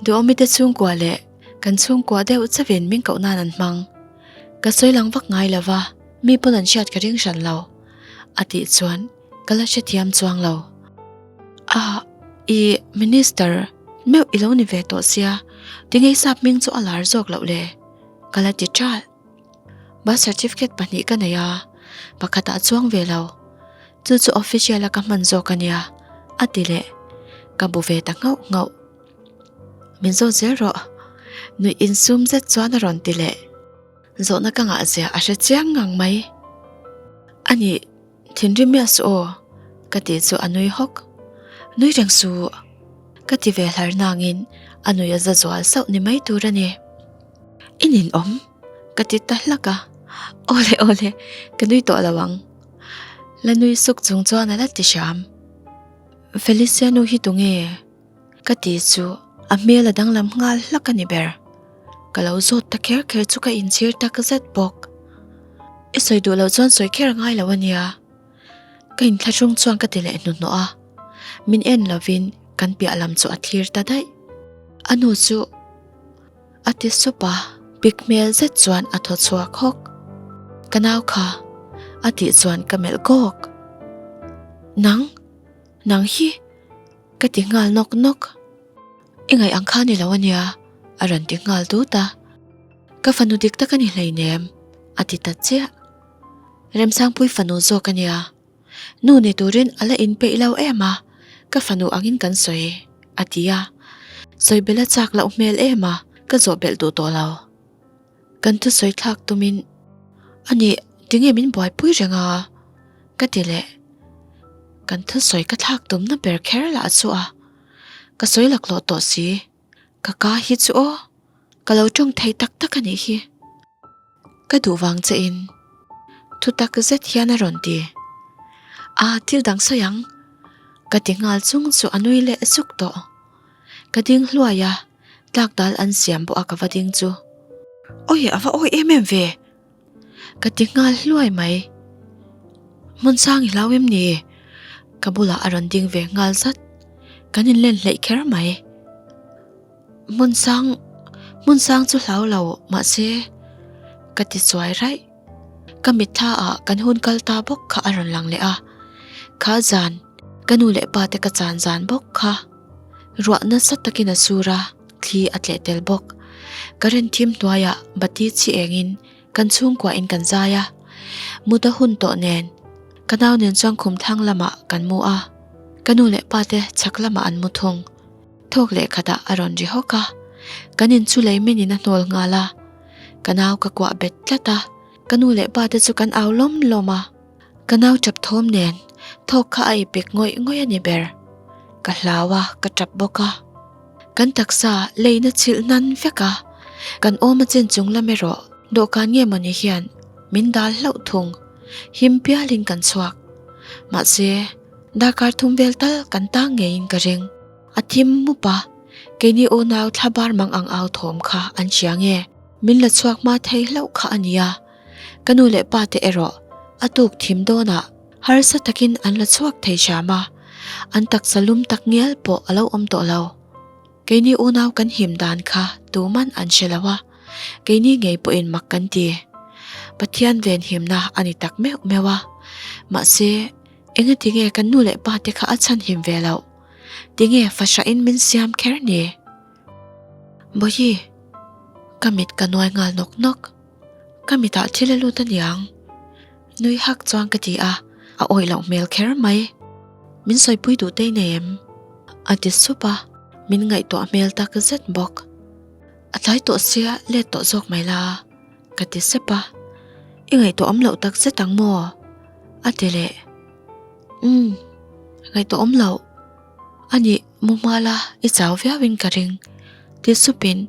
Duhawmi te chhungkua leh kan chhungkua deuh chauhin min koh nan an hmang. Ka sawi lang vak ngai lo va, mi pawn an hriat ka ring hran lo. A tih chuan ka la hrethiam chuang lo. A, i minister meuh i lo ni ve tawh sia, tinge i sap hming chu a lar zawk loh le? Ka la ti ṭalh. Birth certificate pahnih ka nei a, pakhatah chuang ve lo. Chu chu official a ka hman zawk a nia, a ti leh. Ka bu ve ta nghauh nghauh. Min zawt zel rawh, nuih insum zet chuan a rawn ti leh. Zawhna ka ngah zia a hre chiang ngang mai. A nih, thinrim miah suh aw, ka tih chu a nui hawk. Nui reng suh, ka ti ve hlar nangin a nui a za zual sauh ni mai tur a ni. I ninawm, ka ti ta hlak a. Awle awle, ka nui tawh lo ang. La nui suk chung chuan a la ti hram. Felicia nu hi tunge? Ka ti chu a hmel a danglam nghal hlak a ni ber. Ka lo zawt ta kher kher chu ka inchhir tak zet bawk. I sawi duh loh chuan sawi kher a ngai lo a nia. Ka inthlahrung chuan ka ti leh hnuhnawh a. Min en lovin kan piah lam chu a thlir ta daih. A nu chu a ti sup a, pik hmel zet chuan a thaw chhuak hawk. Ka nau kha a tih chuan ka melh kawk. Nang, nang hi Ka ti nghal nawk nawk. I ngaih ang kha ni lo ania, a rawn ti nghal dut a. Ka fanu dik tak a ni hleinem, a ti ta chiah. Remsangpui fanu zawk ania. Nu ni turin a la inpeih lo em a, ka fanu angin kan sawi, a ti a. Sawi bel a chak loh hmel em a, ka zawh belh duh tawh lo. Kan thusawi thlak tumin, A nih, tinge min buaipui reng a? Ka ti leh. Kan thusawi ka thlak tumna ber kher lah chu a, ka sawi laklawh tawh si. Ka ka hi chu aw, ka lo tawng thei tak tak a nih hi. Ka duh vang che in thu tak zet hian a rawn ti. A, thil dang sawi ang, ka ti nghal chung chu a nui leh zuk tawh. Ka ding hluai a, tlak dal an siam bawh a ka va ding chu. Awi a va awi em em ve! Ka ti nghal hluai mai. Hmun sang i hlau em ni? Ka bulah a rawn ding ve nghal zat. Kan inlen hleih kher mai. Hmun sang, hmun sang chu hlau lo mahse ka ti chuai raih. Ka mitthla ah kan hun kal ta bawk kha a rawn lang leh a. Kha zan, ka nu leh pa te ka chan zan bawk kha. Ruah nasa takin a sur a, thli a tleh tel bawk. Current thim hnuaiah bati chi engin kan chhungkua in kan zai a. Mut a hun tawh nen ka nau nen chuan khum thlang lamah kan mu a. Ka nu leh pa te chhak lamah an mu thung. Thawk leh khatah a rawn ri hawk a. Kan in chu lei min in a hnawl nghal a. Ka nau ka kuah bet tlat a. Ka nu leh pa te chu kan au lawm lawm a. Ka nau tap thawm nen thawk kha a ipik ngawih ngawih a ni ber. Ka hlau a, ka tap bawk a. Kan taksa leina chhilh nan vek a, kan awm a chin chung lam erawh dawhkan nge mawni hian min dal hlauh thung. Him pialin kan chhuak. Mahse, darkar thum vel tal kan tang ngeiin ka ring. A thim mup a, keini unau thla bar mang ang au thawm kha an hria nge? Min la chhuak hma thei hlauh kha a nia. Ka nu leh pa te erawh a tuk thim dawnah harsa takin an la chhuak thei hram a, an taksa lum tak ngial pawh a lo awm tawh lo. Keini unau kan him dan kha tuman an hre lo a, keini ngei pawhin mak kan ti. Pathian venhimna a ni tak meuh meuh a, mahse engati nge kan nu leh pa te kha a chhanhim ve loh? Tinge fahrahin min siam kher ni? Bawihi, ka mit ka nuai nghal nawk nawk. Ka mitah thil a lut aniang. Nui hak chuan ka ti a, a awih loh hmel kher mai. Min sawipui duh tei nei em? A ti sup a, min ngaihtuah hmel tak zet bawk. A tlai tawh sia let tawh zawk mai la, ka ti sep a. I ngaihtuah awm loh tak zet ang maw? A ti leh. Umm, ngaihtuah awm loh. A nih, mu hma la, i chau viauin ka ring, ti supin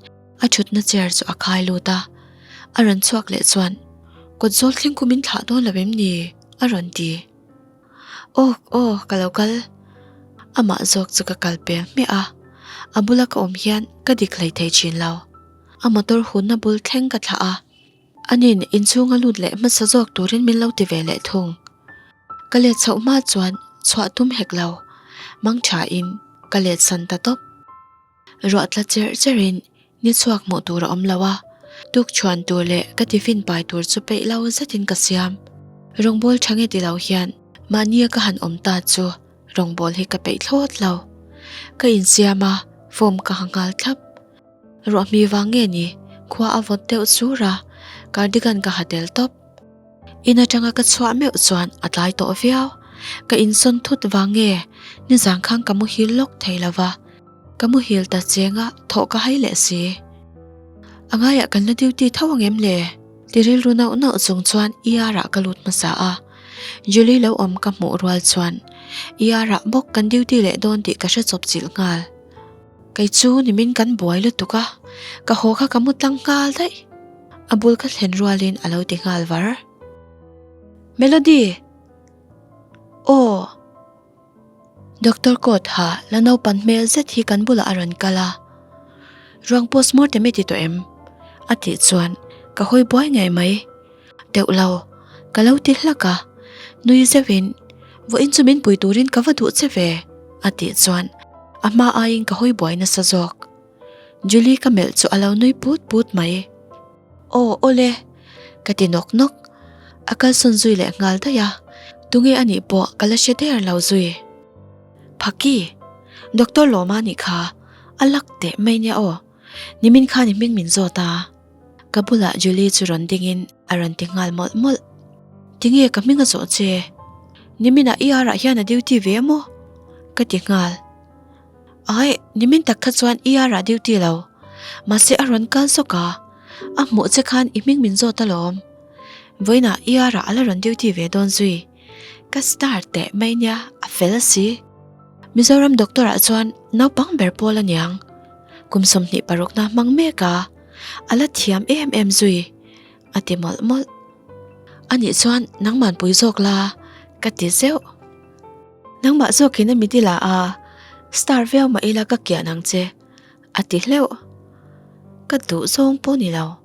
a thutna chair chu a khai lut a. A rawn chhuak leh chuan, Kawt zawl thleng kum in thlah dawn lo em ni? a rawn ti. Aw, aw, ka lo kal. Amah zawk chu ka kal pel hmiah a, a bula ka awm hian ka dik hlei thei thin lo. A motor hunna bul thleng ka thlah a. Anin inchhunga lut leh hmasa zawk turin min lo ti ve leh thung. Ka let chhoh hma chuan chhuah tum hek lo, mang thain ka let san ta tawp. Ruah tla cherh cherhin ni chhuak hmuh tur a awm lo a, tuk chhuan tur leh ka tiffin pai tur chu peih lo zetin ka siam. Rawngbâwl tha nge ti lo hian mahnia ka han awm ta chu rawngbâwl hi ka peih thlawt lo. Ka insiam a, form ka ha nghal thlap. Ruahmi vang nge ni, khua a vawt deuh sur a, cardigan ka ha tel tawp. In atanga ka chhuah meuh chuan a tlai tawh viau. Ka insawn thut vang nge, nizan khan ka muhil lawk thei lo va, ka muhil ta cheng a, thawh ka hai leh si. A ngaiah kan la duty tho ang em le? Ti rilru nauh nauh chung chuan ER ah ka lut hmasa a. Julie lo awm ka hmuh rual chuan ER ah bawk kan duty leh dawn tih ka hre chawp chilh nghal. Kei chu nimin kan buai lutuk a, ka haw kha ka mu tlang nghal daih. A bul ka thlen rualin a lo ti nghal var. Melody! Aw! Doctor coat ha la naupan hmel zet hi kan bulah a rawn kal a. Ruang postmortem i ti tawh em? A tih chuan ka hawi buai ngei mai. Deuh lo, ka lo ti hlak a, nui zeuhin, Vawiin chu min pui turin ka va duh che ve, a tih chuan a hma aiin ka hawi buai nasa zawk. Julie ka melh chu a lo nui put put mai. Aw, awle, ka ti nawk nawk. A kalsawn zui leh nghal daih a, tunge a nih pawh ka la hre der lo zui. Phaki, Doctor Lawma nih kha, a lak teh mai nia aw. Nimin khan i hming min zawt a. Ka bulah Julie chu rawn dingin a rawn ti nghal mawlh mawlh. Tinge ka hming a zawh che? Niminah ER ah hian a duty ve a maw? Ka ti nghal. Aih, nimin tak kha chuan ER ah duty lo. Mahse a rawn kal zawk a, a hmuh che khan i hming min zawt alawm. Vawiinah ER ah a la rawn duty ve dawn zui. Ka star teh mai nia, a fel si. Mizoram doctor ah chuan naupang ber pawl aniang. Kum 26 na hmang mek a. A la thiam em em zui, a ti mawlh mawlh. A nih chuan nangman pui zawk la, ka ti zeuh. Nangmah zawkin a middle ah a star viau mah ila ka kian ang che, a ti hleuh. Ka duh zawng pawh ni lo,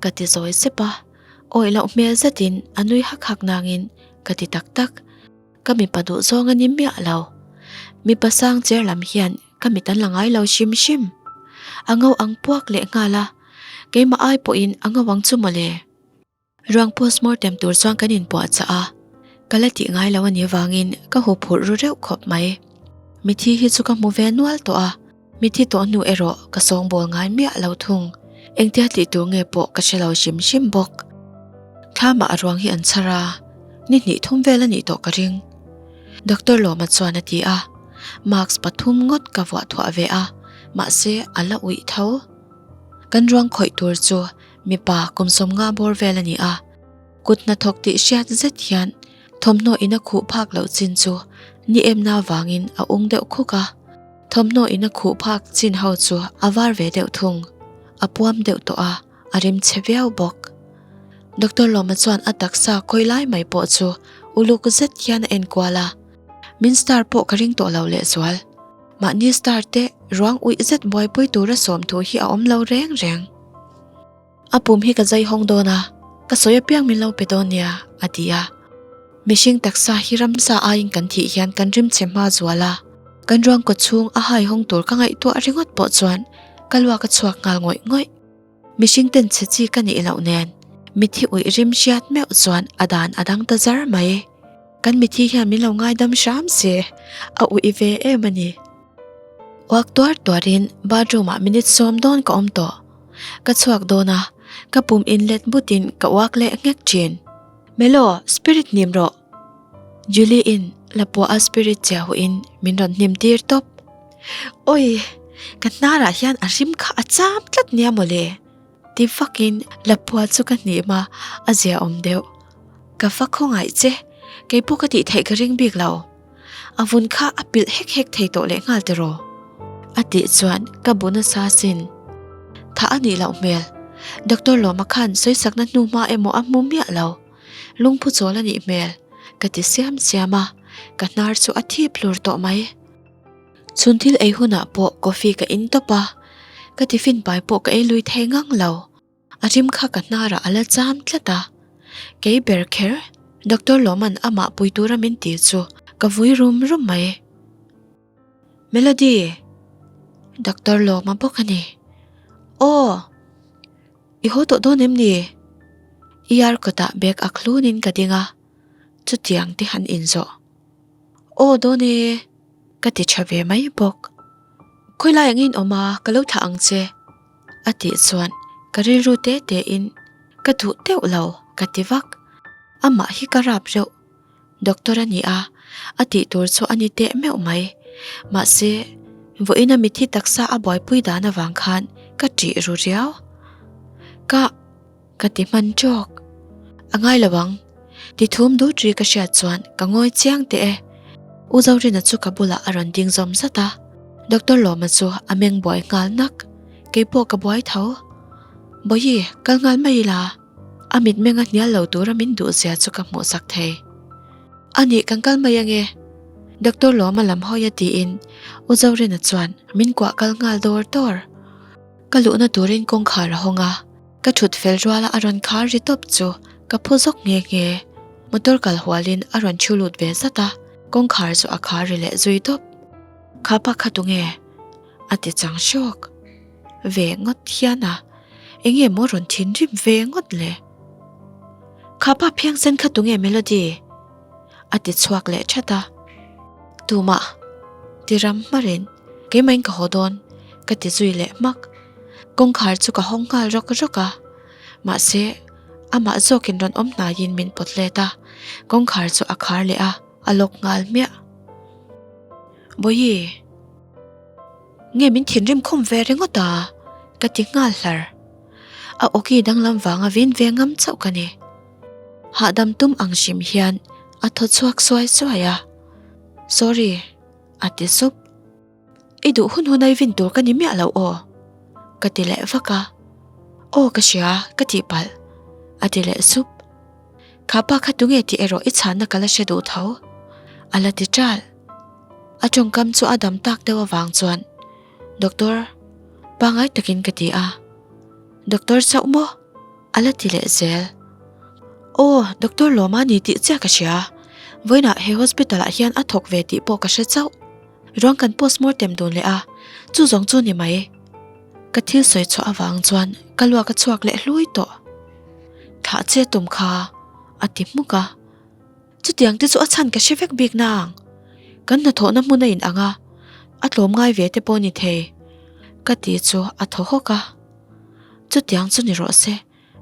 ka ti zawi sep a, awih loh hmel zetin a nui hak hak nangin ka ti tak tak. Ka mipa duh zawng a ni miah lo. Mipa sang cher lam hian Ka mit an la ngai lo hrim hrim. A ngo ang puak leh nghal a, keimah ai pawhin a ngo ang chu mawle. Ruang postmortem tur chuan kan inpuahchah a, ka la tih ngai lo a nih vangin ka huphurh ru reuh khawp mai. Mithi hi chu ka hmu ve nual tawh a, mithi tawh hnu erawh ka sawngbawl ngai miah lo thung. Engtia tih tur nge pawh ka hre lo hrim hrim bawk. Thlamah a ruang hi an chhar a, ni hnih thum vel a nih tawh ka ring. Doctor Lawma chuan a ti a. Mask pathum ngawt ka vuah thuah ve a, mahse a la uih tho. Kan ruang khawih tur chu mipa kum 50 bawr vel a ni a, kut hnathawk tih hriat zet hian thawmhnaw in a khuh phak loh chin chu ni emna vangin a ung deuh khuk a, thawmhnaw in a khuh phak chin ho chu a var ve deuh thung, a puam deuh tawh a, a rim chhe viau bawk. Doctor Lawma chuan a taksa khawi lai mai pawh chu uluk zet hian a enkual a. Min star pawh ka ring tawh lo lehzual. Mahni star te ruang uih zet buaipui tura sawm thu hi a awm lo reng reng. A pum hi ka zai hawng dawn a, ka sawi apiang min lo pe dawn nia, a ti a. Mihring taksa hi ramsa aiin kan thih hian kan rimchhe hma zual a. Kan ruang kaw chhung a hai hawng tur ka ngaihtuah ringawt pawh chuan ka luak a chhuak nghal ngawih ngawih. Mihring ten chhe chi ka nih loh nen mithi uih rim hriat meuh chuan a dan a dang ta zar mai. Kan mithi hian min lo ngaidam hram se, a uih ve em a ni. Uak tuar tuarin bathroom ah minute sawm dawn ka awm tawh. Ka chhuak dawn a, ka pum inlet butin ka uak leh nghek thin. Melo, spirit hnim rawh. Julie in lapua a spirit chiah huh in min rawn hnim tir tawp. Oi, ka hnar ah hian a rim kha a cham tlat nia mawle. Ti vak in lapua chu ka hnim a, a zia awm deuh. Ka va khawngaih che, keipawh ka tih theih ka ring bik lo. A vun kha a pilh hek hek thei tawh leh nghal tiraw? A tih chuan ka bu nasa sin. Thah a nih loh hmel. Doctor Lawma khan sawisakna hnu hma emaw a hmu miah lo. Lungphu chawl a nih hmel ka ti siam siam a, ka hnar chu a thip hlur tawh mai. Chhun thil ei hunah pawh coffee ka in tawp a, ka tiffin pai pawh ka ei lui thei ngang lo. A rim kha ka hnarah a la cham tlat a, kei ber kher Doctor Lawman amah pui tura min ti chu ka vui rum rum mai. Melody! Doctor Lawma bawk a ni. Aw! I haw tawh dawn em ni? ER kawtah bag ak hlunin ka ding a, chutiang te han inzawh. Aw dawn e! Ka ti tha ve mai bawk. Khawilai angin awm a, ka lo thlah ang che. A tih chuan ka rilru te te in ka duh deuh lo ka ti vak. Amah hi ka rap reuh. Doctor a ni a, a tih tur chu a ni teh meuh mai. Mahse, vawiin a mithi taksa a buaipui dan avang khan ka ṭih ru riau. Ka. Ka ti hman ṭawk. A ngai lo ang. Ti thum dut ri ka hriat chuan ka ngawi chiang teh e. U Zorina chu ka bulah a rawn ding zawm zat a. Doctor Lawma chu a meng buai nghal nak. Kei pawh ka buai tho. Bawihi, kal nghal mai ila. A mitmeng a hnial lo tura min duh zia chu ka hmuh sak thei. A nih kan kal mai ange. Doctor Lawma lam hawi a tiin U Zorina chuan min kuah kal nghal dawr dawr. Ka luhna turin kawngkhar a hawng a. Ka thut fel ruala a rawn khar ri tawp chu ka phu zawk nghe nghe. Motor kal hualin a rawn chhu lut ve zat a, kawngkhar chu a khar ri leh zui tawp. Kha pa kha tunge? A ti chang hrawk. Ve ngawt hian a, enge maw rawn thinrim ve ngawt le? Kha pa phiangsen kha tunge Melody? A ti chhuak leh that a. Tumah ti ram hmarin keimahin ka haw dawn ka ti zui leh hmak. Kawngkhar chu ka hawng nghal rawk rawk a, mahse amah zawkin rawn awm hnaiin min pawt let a, kawngkhar chu a khar leh a, a lawk nghal hmiah. Bawihi, nge min thinrim khum ve ringawt a? ka ti nghal hlar. A awki danglam vanga vin ve ngam chauh ka ni. Hahdam tum ang hrim hian a thaw chhuak suai suai a, Sorry, a ti sup. I duh hun hun a i vin tur ka ni miah lo aw, ka ti leh vak a. Aw ka hria, ka tih palh, a ti leh sup. Kha pa kha tunge tih erawh i chhanna ka la hre duh tho, a la ti ṭal. A tawngkam chu a dam tak deuh avang chuan, Doctor, pangai takin ka ti a. Doctor chauh maw? A la ti leh zel. Aw, Doctor Lawma ni tih chiah ka hria. Vawiinah he hospital ah hian a thawk ve tih pawh ka hre chauh. Ruang kan postmortem dun leh a, chu zawng chu ni mai. Ka thil sawi chhuah avang chuan ka luak a chhuak leh hlui tawh. Thlah che tum kha a ti hmuk a. Chutiang te chu a chhan ka hre vek bik na ang. Kan hnathawhna hmun a in ang a, a tlawm ngai ve te pawh ni thei. Ka ti chu a thaw hawk a. Chutiang chu ni rawh se,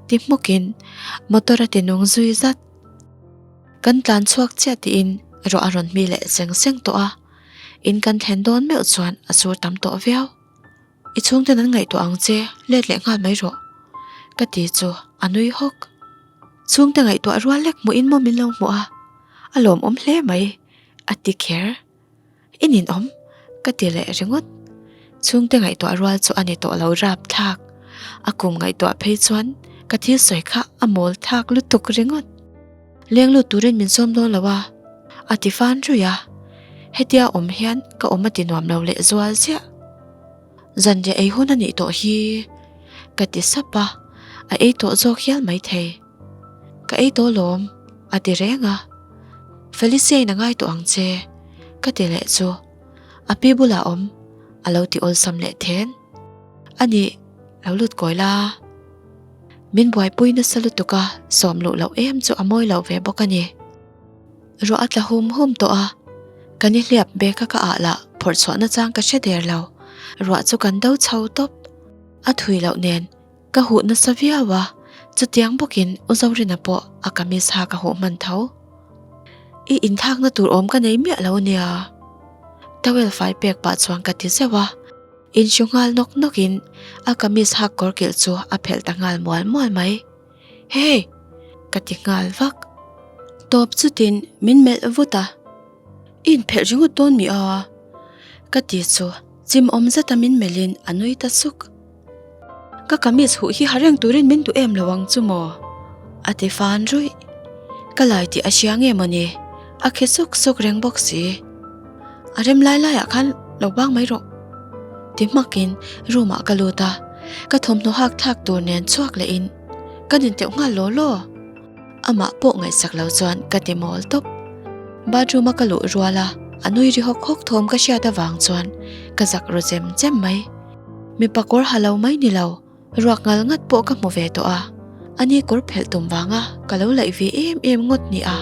ti hmukin motor a ti nung zui zat. Kan tlan chhuak chiah tiin ruah a rawn hmi leh seng seng tawh a, in kan thlen dawn meuh chuan a sur tam tawh viau. I chhungten an ngaihtuah ang che, let leh nghal mai rawh, ka ti chu a nui hawk. Chhungte ngaihtuah rual lek hmuhin maw min lo hmuh a, a lawmawm hle mai, a ti kher. I ninawm? Ka ti leh ringawt. Chhungte ngaihtuah rual chu a ni tawh lo rapthlak. A kum ngaihtuah phei chuan ka thil sawi kha a mawl thlak lutuk ringawt. Leng lut turin min sawm dawn lo a, a ti fan ruih a. Hetia awm hian ka awm a ti nuam lo leh zual ziah. Zanriah ei hun a nih tawh hi ka ti sap a, a ei tawh zawk hial maithei. Ka ei tawh lawm, a ti reng a. Felicia in a ngai tawh ang che, ka ti leh chu. A pi bulah awm a lo ti awlsam leh then. A nih, lo lut kawi la. Min buaipui nasa lutuk a, sawm luh loh em chu a mawi lo ve bawk a ni. Ruah a tla hum hum tawh a, ka ni hliap bag a ka ah lah phawrh chhuah nachang ka hre der lo. Ruah chu kan do chho tawp. A thui loh nen ka huh nasa viau a, chutiang bawkin U Zorina pawh a kamis ha ka huh hman tho. I inthlakna tur awm ka nei miah lo nia. Towel fai pek pah chuan ka ti zeuh a, inhru nghal nawk nawkin a kamis hak kawr kilh chu a phelh ta nghal mual mual mai. Hey! Ka ti nghal vak. Tawp chutin min melh vut a. I inphelh ringawt dawn mi a? Ka ti chu chim awm zeta min melhin a nui ta suk. Ka kamis huh hi ha reng turin min duh em lo ang chu maw? A ti fan ruih. Ka lai tih a hria nge mawni? A khi suk suk reng bawk si. A rem lai laiah khan lo bang mai rawh. Ti hmakin room ah ka lut a, ka thawmhnaw hak thlak tur nen chhuak leh in ka nin teuh nghal law law. Amah pawh ngaihsak lo chuan ka ti mawl tawp. Bathroom a ka luh rual a, a nui ri hawk hawk thawm ka hriat avang chuan ka zak ru chem chem mai. Mipa kawr ha lo mai ni lo, ruak ngal ngat pawh ka hmu ve tawh a, ani kawr phelh tum vanga ka lo laih ve em em ngawt ni a.